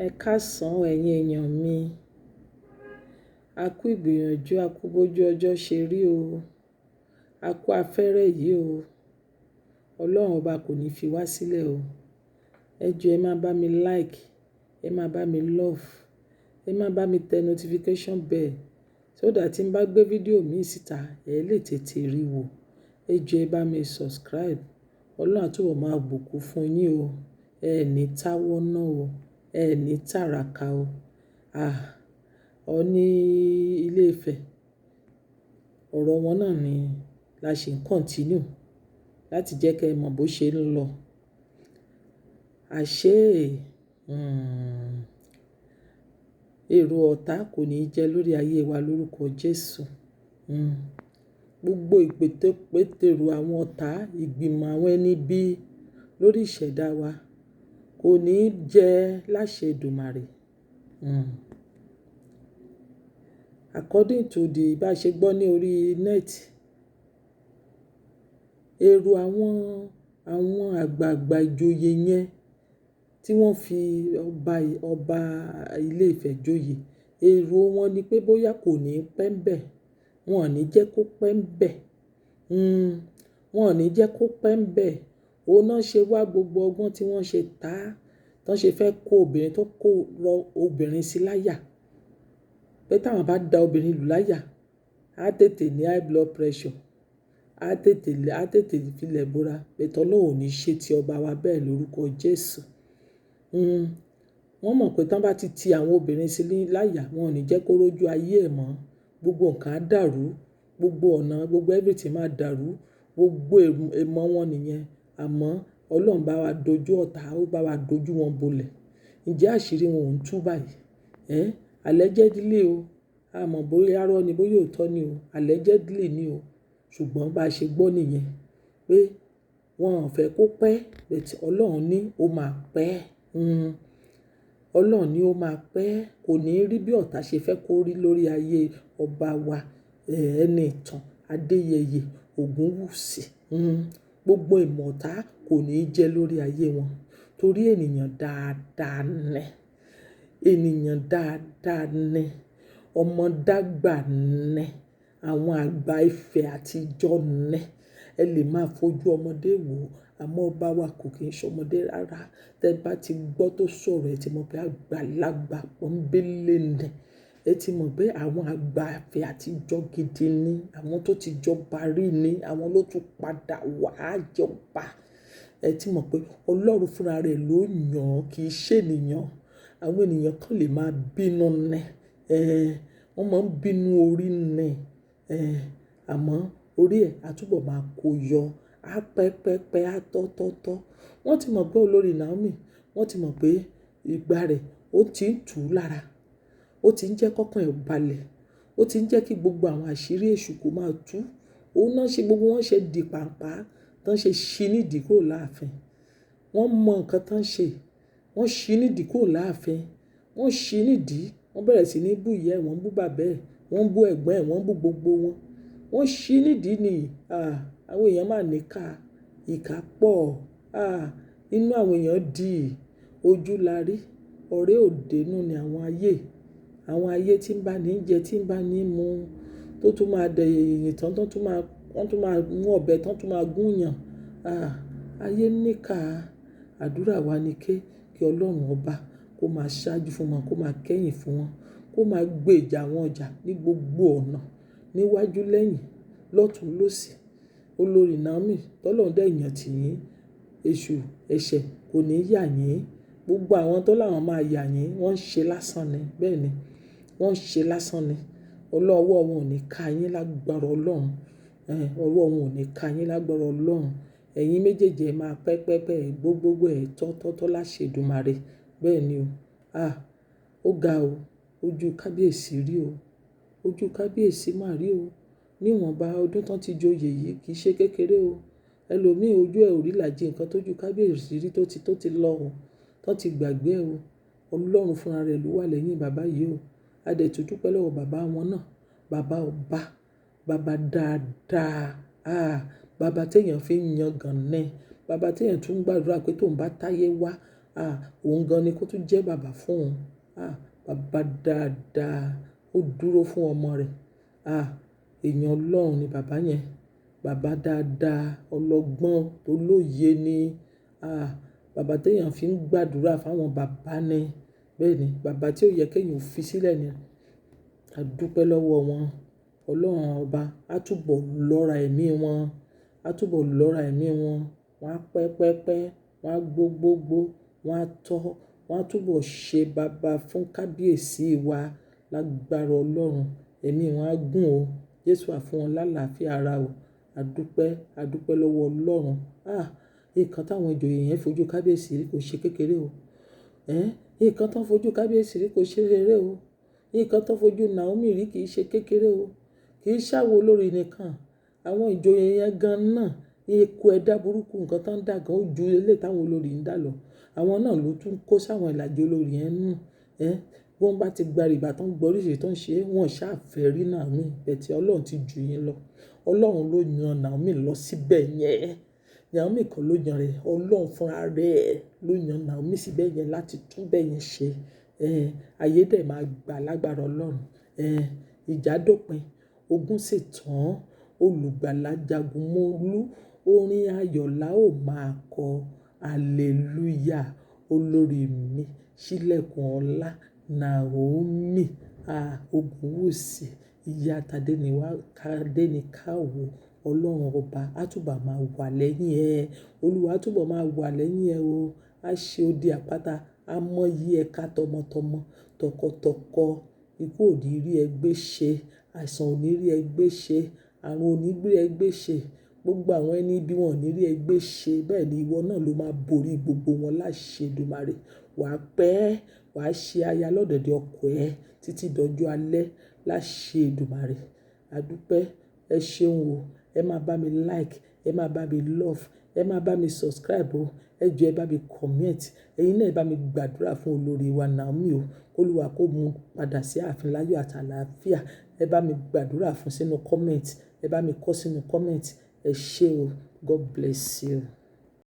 Ẹ káàsán ẹ̀yin èèyàn mi. A kú ìgbìyànjú, a kú bójú ọjọ́ ṣe rí o. A kú afẹ́rẹ́ yìí o. Ọlọ́run ọba kò ní fi wá sílẹ̀ o. Ẹ jọ ẹ máa bá mi like, ẹ máa bá mi love, ẹ máa bá mi tẹ notification bell so that tí n bá gbé fídíò mi síta, ẹ lè tètè rí wò. Ẹ jọ ẹ bá mi subscribe. Ọlọ́run á túbọ̀ máa bùkún fún yín o. Ẹ ní táwọ́ náà o. Ẹ ní tàràkà o. Ah, Ọọ̀ni Ilé Ifẹ̀, ọ̀rọ̀ wọn náà ni la ṣe ń continue láti jẹ́ kí ẹ mọ̀ bó ṣe ń lọ. Àṣé, èrò ọ̀tá kò ní jẹ́ lórí ayé wa lórúkọ Jésù. Gbogbo ìpètèpètèrò àwọn ọ̀tá, ìgbìmọ̀ àwọn ẹni bí lórí ìṣẹ̀dá wa kò ní jẹ́ láṣẹ Èdùmàrè. According to the bá ṣe gbọ́ ní orí net, èrò àwọn àgbààgbà ìjòyè yẹn tí wọ́n fi ọba Ilé Ifẹ̀ joyè, èrò wọn ni pé bóyá kò ní pẹ́ ń bẹ̀. Wọn ò ní jẹ́ kó pẹ́ ń bẹ̀. Wọn ò ní jẹ́ kó pẹ́ ń bẹ̀. Òun náà ṣe wá gbogbo ọgbọ́n tí wọ́n ṣe tá, tí wọ́n ṣe fẹ́ kó obìnrin tó kó rọ obìnrin sí láyà. Pé tí àwọn bá da obìnrin lù láyà, á tètè ní high blood pressure, á tètè filẹ̀ búra. But Ọlọ́run ò ní ṣe ti ọba wa bẹ́ẹ̀ lórúkọ Jésù. Wọ́n mọ̀ pé tí wọ́n bá ti ti àwọn obìnrin sí láyà, wọ́n ò ní jẹ́ kó rójú ayé ẹ̀ mọ́. Gbogbo nǹkan á dàrú, gbogbo ọ̀nà, gbogbo everything máa dàrú. Gbogbo ìmọ̀ wọn nìyẹn. Àmọ́ Ọlọ́run bá wa dojú ọ̀tá, ó bá wa dojú wọn bolẹ̀. Ǹjẹ́ àṣírí wọn ò ń tú báyìí? Ẹ́n, allegedly o. A mọ̀ bóyá irọ́ ni, bóyá òótọ́ ni o. Allegedly ni o. Ṣùgbọ́n bá ṣe gbọ́ nìyẹn pé wọ́n ò fẹ́ kó pẹ́, but Ọlọ́run ní ó máa pẹ́. Ọlọ́run ní ó máa pẹ́. Kò ní rí bí ọ̀tá ṣe fẹ́ kó rí lórí ayé ọba wa, Ẹniìtàn Adéyẹyè Ògúnwùsì. Gbogbo ìmọ̀ ọ̀tá kò ní jẹ́ lórí ayé wọn. Torí ènìyàn dáadáa ni. Ènìyàn dáadáa ni. Ọmọ dàgbà ni. Àwọn àgbà Ifẹ̀ àtijọ́ ni. Ẹ lè máa fojú ọmọdé wò, àmọ́ ọba wa kò kí ń ṣe ọmọdé rárá. Tẹ bá ti gbọ́ tó sọ̀rọ̀, ẹ ti mọ̀ pé àgbàlagbà pọ́nńbélé ni. Ẹ ti mọ̀ pé àwọn àgbà Ifẹ̀ àtijọ́ gidi ni. Àwọn tó ti jọba rí ni. Àwọn ló tún padà wá jọba. Ẹ ti mọ̀ pé Ọlọ́run fúnra rẹ̀ ló yàn, kì í ṣe ènìyàn. Àwọn ènìyàn kan lè máa bínú ni. Wọ́n máa ń bínú orí ni. Àmọ́ orí ẹ̀ á túbọ̀ máa kó yọ. Á pẹ́ pẹ́ pẹ́, á tọ́ tọ́ tọ́. Wọ́n ti mọ̀ pé olórí Naomi, wọ́n ti mọ̀ pé ìgbà rẹ̀ ó ti ń tù ú lára. Ó ti ń jẹ́ kọ́kàn ẹ̀ balẹ̀. Ó ti ń jẹ́ kí gbogbo àwọn àṣírí èṣù kó máa tú. Òun náà ṣe gbogbo wọn ṣe di pàǹpá, tán ṣe ṣí nídìí kúrò láàfin. Wọ́n mọ nǹkan tán ṣe. Wọ́n ṣí nídìí kúrò láàfin. Wọ́n ṣí nídìí, wọ́n bẹ̀rẹ̀ sí ní bú ìyá ẹ̀, wọ́n ń bú bàbá ẹ̀, wọ́n ń bú ẹ̀gbọ́n ẹ̀, wọ́n ń bú gbogbo wọn. Wọ́n ṣí nídìí ni. Ah, àwọn èèyàn máa ní ìka. Ìka pọ̀. Ah, inú àwọn èèyàn dì. Ojú la rí. Ọ̀rẹ́ òde nú ni àwọn ayé. Àwọn ayé tí ń bá ní jẹ, tí ń bá ní mu, tó tún máa dẹ èyìn tán, tó tún máa, wọ́n tún máa mú ọ̀bẹ, tán tún máa gún yàn. Ah, ayé níkà. Àdúrà wa ni ké kí Ọlọ́run ọba kó máa ṣáájú fún wọn, kó máa kẹ́yìn fún wọn, kó máa gbé ìjà wọn jà ní gbogbo ọ̀nà, níwájú lẹ́yìn, lọ́tùn lósì. Olórí Naomi, tọ́lọ́run dẹ̀ yàn tì yín, èṣù ẹ̀ṣẹ̀ kò ní yà yín. Gbogbo àwọn tó láwọn máa yà yín, wọ́n ń ṣe lásán ni. Bẹ́ẹ̀ ni, wọ́n ń ṣe lásán ni. Ọlọ́wọ́ wọn ò ní ká yín lágbára Ọlọ́run. Ọwọ́ wọn ò ní ká yín lágbára Ọlọ́run. Ẹ̀yin méjèèjì ẹ máa pẹ́ pẹ́ pẹ́, gbogbogbò ẹ tọ́ tọ́ tọ́ láṣẹ Èdùmàrè. Bẹ́ẹ̀ ni o. Ah, ó ga o. Ojú kábíyèsí rí o. Ojú kábíyèsí máa rí o. Níwọ̀nba ọdún tán tí joyè yìí kì í ṣe kékeré o. Ẹlòmíì ojú ẹ ò rí ìlàjì nǹkan tó ju kábíyèsí rí tó ti lọ o, tó ti gbàgbé o. Ọlọ́run fúnra rẹ̀ ló wà lẹ́yìn bàbá yìí o. A dẹ̀ tún dúpẹ́ lọ́wọ́ bàbá wọn náà. Bàbá ọba, bàbá dáadáa. Ah, bàbá tí èèyàn fi ń yan gan ni. Bàbá tí èèyàn tún ń gbàdúrà pé tó ń bá táyé wá, Ah, òun gan ni kó tún jẹ́ bàbá fún òun. Ah, bàbá dáadáa, ó dúró fún ọmọ rẹ̀. Ah, èèyàn Ọlọ́run ni bàbá yẹn. Bàbá dáadáa, ọlọ́gbọ́n tó lóye ni. Ah, bàbá tí èèyàn fi ń gbàdúrà fún àwọn bàbá ni. Bẹ́ẹ̀ ni, bàbá tí ó yẹ kí èèyàn fi sílẹ̀ ni. A dúpẹ́ lọ́wọ́ wọn. Ọlọ́run ọba á túbọ̀ lọ́ra ẹ̀mí wọn, á túbọ̀ lọ́ra ẹ̀mí wọn. Wọ́n á pẹ́ pẹ́ pẹ́, wọ́n á gbó gbó gbó, wọ́n á tọ́, wọ́n á túbọ̀ ṣe bàbá fún kábíyèsí wa lágbára Ọlọ́run. Ẹ̀mí wọn á gùn o. Jésù á fún wọn lálàáfíà ara o. A dúpẹ́, a dúpẹ́ lọ́wọ́ Ọlọ́run. Ah, nǹkan táwọn ìjòyè yẹn fojú kábíyèsí rí kò ṣe kékeré o. Ẹ́, nǹkan tó ń fojú kábíyèsí rí kò ṣe rere o. Nǹkan tó ń fojú Naomi rí kì í ṣe kékeré o. Kì í ṣàwọ̀ olórí nìkan. Àwọn ìjòyè yẹn gan náà, eku ẹ̀dá burúkú nǹkan tó ń dà gan ó ju eléyìí táwọn olórí ń dà lọ. Àwọn náà ló tún kó sáwọn ìlàjì olórí yẹn nù. Ẹ́, bí wọ́n bá ti gba rìbá tó ń gbọ́ oríṣìíríṣìí tó ń ṣe, wọ́n ṣá fẹ́ rí Naomi, but Ọlọ́run ti ju yín lọ. Ọlọ́run ló yan Naomi lọ síbẹ̀ yẹn. Naomi kọ́ ló yan rẹ̀. Ọlọ́run fúnra rẹ̀ ló yan Naomi síbẹ̀ yẹn láti tún bẹ̀ yẹn ṣe. Ẹ́, ayé dẹ̀ máa gbà lágbára Ọlọ́run. Ẹ́, ìjà dópin, ogun sì tán, olùgbàlà jagun mólú, orin ayọ̀ la ó máa kọ. Hallelujah. Olórí mi, ṣílẹ̀kùn ọlá, Naomi, ah, Ogunwusi, ìyá Tádé ni wá, Tádé ni ká wò. Ọlọ́run ọba á túbọ̀ máa wà lẹ́yìn ẹ. Olúwa á túbọ̀ máa wà lẹ́yìn ẹ o. A ṣe odi àpáta, a mọyì ẹ ká tọmọtọmọ, tọkọtọkọ. Ikú ò ní rí ẹ gbé ṣe, àìsàn ò ní rí ẹ gbé ṣe, àrùn ò ní rí ẹ gbé ṣe. Gbogbo àwọn ẹni bí wọ́n ò ní rí ẹ gbé ṣe. Bẹ́ẹ̀ ni ìwọ náà ló máa borí gbogbo wọn láṣẹ Èdùmàrè. Wà á pẹ́, wà á ṣe aya lọ́dẹ̀dẹ̀ ọkọ ẹ títí dọjọ́ alẹ́ láṣẹ Èdùmàrè. A dúpẹ́, ẹ ṣeun o. Ẹ máa bá mi like, ẹ máa bá mi love, ẹ máa bá mi subscribe o. Ẹ jọ̀ọ́ ẹ bá mi comment. Ẹ̀yin náà ẹ bá mi gbàdúrà fún olórí wa Naomi o. Olúwa kó mú padà sí ààfin láyọ̀ àti àlàáfíà. Ẹ bá mi gbàdúrà fún sínú comment. Ẹ bá mi kọ sínú comment. Ẹ ṣé o. God bless you.